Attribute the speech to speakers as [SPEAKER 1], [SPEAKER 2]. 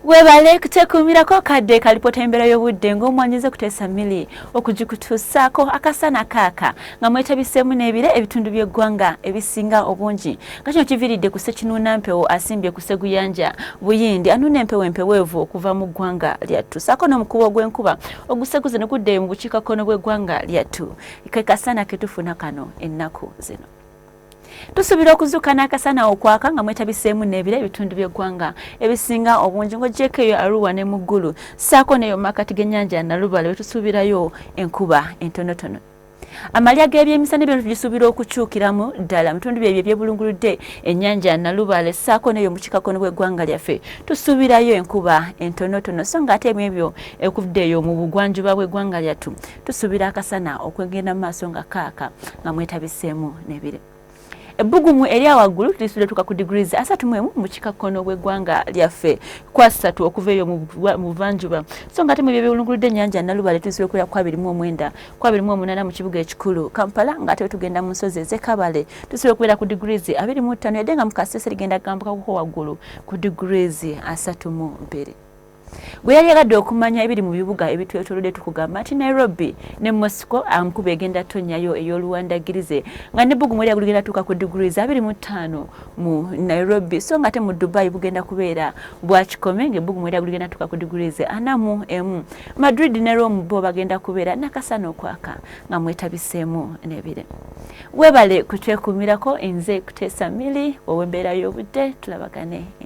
[SPEAKER 1] Webale kutekuumirako kadde kalipota embeera y'obudde ng'omwanyize kuteesa mili okugikutuusaako. Akasana kaaka nga mwetabiseemu n'ebire ebitundu by'eggwanga ebisinga obungi, nga kino kiviiridde ku ssekinuunampewo asimbye ku sseguyanja Buyindi anuuna empewo empeweevu okuva mu ggwanga lyattu, saako n'omukubo gw'enkuba oguseguze ne gudda mu bukiikakkono bw'eggwanga lyattu. Ke kasana ke tufuna kano ennaku zino. Tusuubira okuzuuka n'akasana okwaka nga mwetabiseemu n'ebire ebitundu by'eggwanga ebisinga obungi, ng'oggyeko eyo Arua ne mu Ggulu, ssaako n'eyo mu makkati g'ennyanja Nalubale we tusuubirayo enkuba entonotono. Amalya g'ebyemisana ebyo tugisuubira okukyukiramu ddala mu bitundu byebyo ebyebulunguludde ennyanja Nalubaale, ssaako n'eyo mu kikakono bw'eggwanga lyaffe tusuubirayo enkuba entonotono, so ng'ate ebyo ekuvudde eyo mu bugwanjuba bw'eggwanga lyattu tusuubira akasana okwegenda mu maaso nga kaaka nga mwetabiseemu n'ebire. Ebbugumu erya waggulu tulisudde tuka ku degrees 31 mu kikakkono bw'eggwanga lyaffe ku 30 okuva eyo mu buvanjuba, so nga ate mu byebyolunguludde ennyanja Nalubale tulisudde okubeera ku 29 ku 28 mu kibuga ekikulu Kampala, nga ate tugenda mu nsozi ez'e Kabale tusobola okubeera ku degrees 25, yadde nga mu Kasese ligenda gambukako waggulu ku degrees 32. Bwe yali yagadde okumanya ebiri mu bibuga ebitwetolodde, tukugamba nti Nairobi ne Moscow enkuba egenda tonnyayo ey'oluwandagirize nga nebbugumu erya ligenda tuuka ku degrees 25 mu Nairobi, so nga ate mu Dubai bugenda kubeera bwa kikome ng'ebbugumu erya ligenda tuuka ku degrees 41. Madrid ne Rome bo bagenda kubeera nakasana okwaka nga mwetabiseemu n'ebire. Webale kutwekuumirako. Nze Kuteesa Mili ow'embeera y'obudde. Tulabagane.